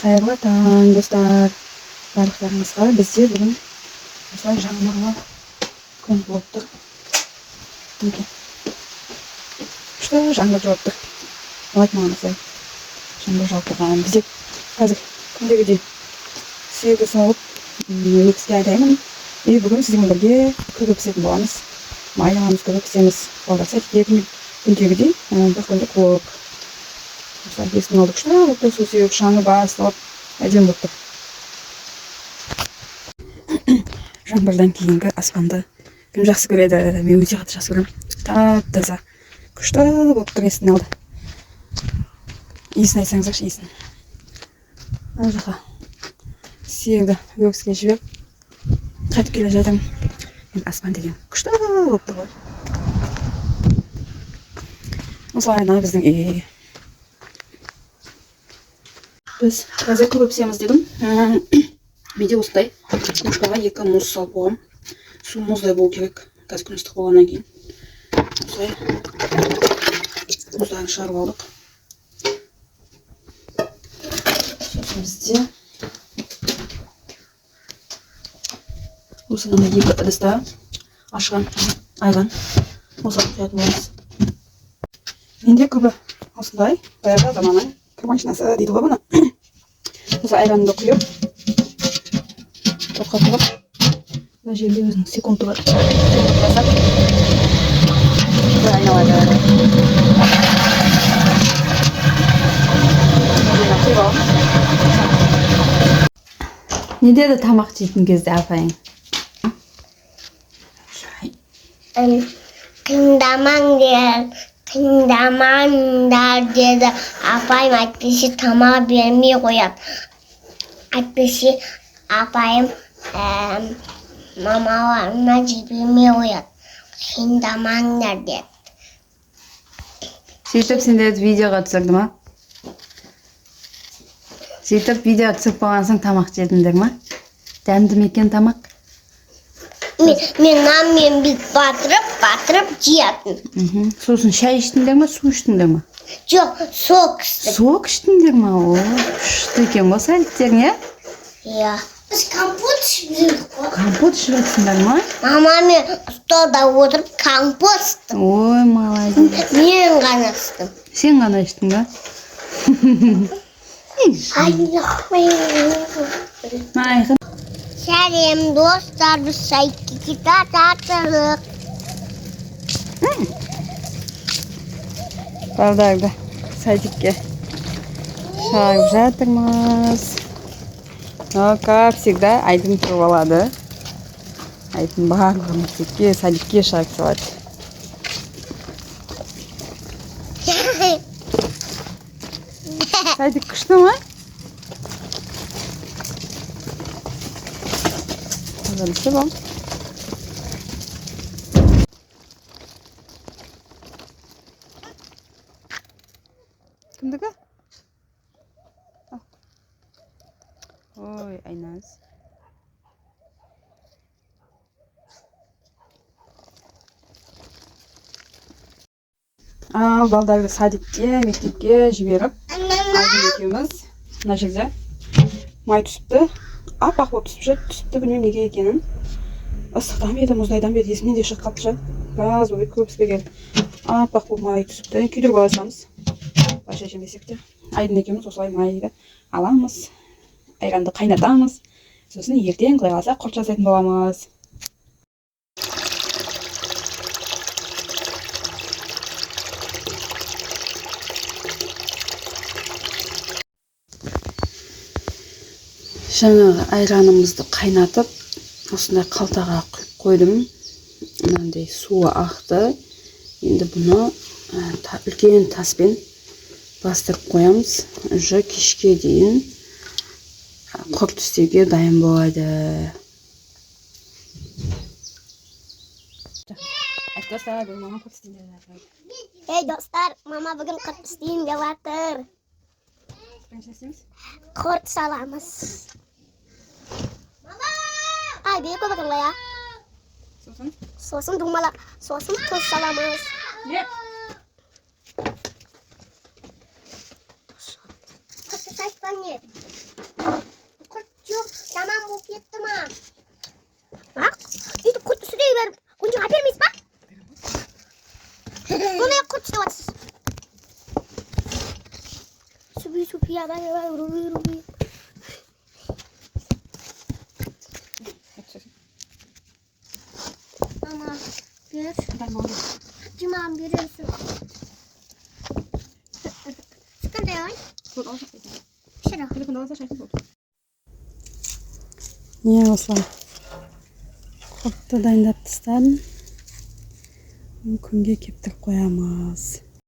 Қайырлы таң, достар, барлықтарыңызға. Бізде бүгін осылай жаңбырлы күн болып тұр. Мінекей, күшті жаңбыр жауып тұр. Ұнайды маған осылай жаңбыр жауып тұрған. Бізде қазір күндегідей сиырды сауып, өгізге айдаймын. И бүгін сіздермен бірге күбі пісетін боламыз. Май аламыз, күбі пісеміз. Балдар садикке күндегідей бір күндік влог. Осылай есіктің алды күшті болып тұр, су сеуіп, шаңы басылып, әдемі болып тұр. Жаңбырдан кейінгі аспанды кім жақсы көреді? Мен өте қатты жақсы көремін. Тап-таза, күшті болып тұр есіктің алды. Иісін айтсаңыздаршы, иісін. Ана жаққа сиырды өгізге жіберіп, қайтып келе жатырмын. Енді аспан деген күшті болып тұр ғой. Осылай мына біздің үй. Біз қазір күбі пісеміз дедім. Менде осындай кружкаға 2 мұз салып қойғанмын. Су мұздай болу керек. Қазір күн ыстық болғаннан кейін. Осылай мұздарын шығарып алдық. Сосын бізде осы мынандай 2 ыдыста ашыған айран осыған құятын боламыз. Менде күбі осындай баяғы заманның кір машинасы дейді ғой бұны. Осы айранды құйып, тоққа тығып, мына жерде өзінің секунды бар. Секунд басады, былай айналады. Мына құйып аламыз. Не деді тамақ жейтін кезде апайың? Қиындамаңдар, қиындамаңдар деді апайым, әйтпесе тамақ бермей қояды. Әйтпесе апайым мамаларына жібермей қояды. Қиындамаңдар деді. Сөйтіп сендерді видеоға түсірді ма? Сөйтіп видеоға түсіріп болған соң тамақ жедіңдер ма? Дәмді ме екен тамақ? Мен нанмен бүйтіп батырып, батырып жеятын. Сосын шай іштіңдер ма, су іштіңдер ма? Жоқ, сок іштік. Сок іштіңдер ма? О, күшті екен ғой садиктерің, иә? Иә. Біз компот ішіп жүрдік қой. Компот ішіп жатсыңдар ма? Мамамен столда отырып компот іштім. Ой, молодец. Мен ғана іштім. Сен ғана іштің ба? Айқын. Сәлем, достар, біз садикке кетіп жатырмыз. Балдарды садикке шығарып жатырмыз. Но, как всегда, Айдын тұрып алады. Айдын барлығын мектепке, садикке шығарып салады. Садик күшті ма? Тазалысы бол. Кімдікі? Ал. Ой, Айназ. Ал балдарды садикке, мектепке жіберіп, Айдын екеуміз мына жерде май түсіпті. Аппақ болып түсіп жүр, түсіпті, білмеймін неге екенін. Ыстықтан ба еді, мұздайдан ба еді, есімнен де шығып қалыпты ше. Біраз болып көп піспеген. Аппақ болып май түсіпті. Күйдіріп ала саламыз. Былайша жемесек те. Айдын екеуміз осылай майды аламыз. Айранды қайнатамыз. Сосын ертең құдай қаласа құрт жасайтын боламыз. Жаңағы айранымызды қайнатып, осындай қалтаға құйып қойдым. Мынандай суы ақты. Енді бұны үлкен таспен бастырып қоямыз. Уже кешке дейін құрт істеуге дайын болады. Достар, бүгін мама құрт істейін деп жатыр. Ей, достар, мама бүгін құрт істейін деп жатыр. Бірінші не істейміз? Құрт саламыз. Ай, бері көп екен ғой, а? Сосын? Сосын домалақ, сосын тұз саламыз. Не? Құртты сатпа не? Бұл не құрт істеп жатсыз? Суби суби абай абай руби руби. Мама, бер. Мам, бересің. Кішкентай ой. Шырақ. Не, осылай құртты дайындап тастадым. Күнге кептіріп қоямыз.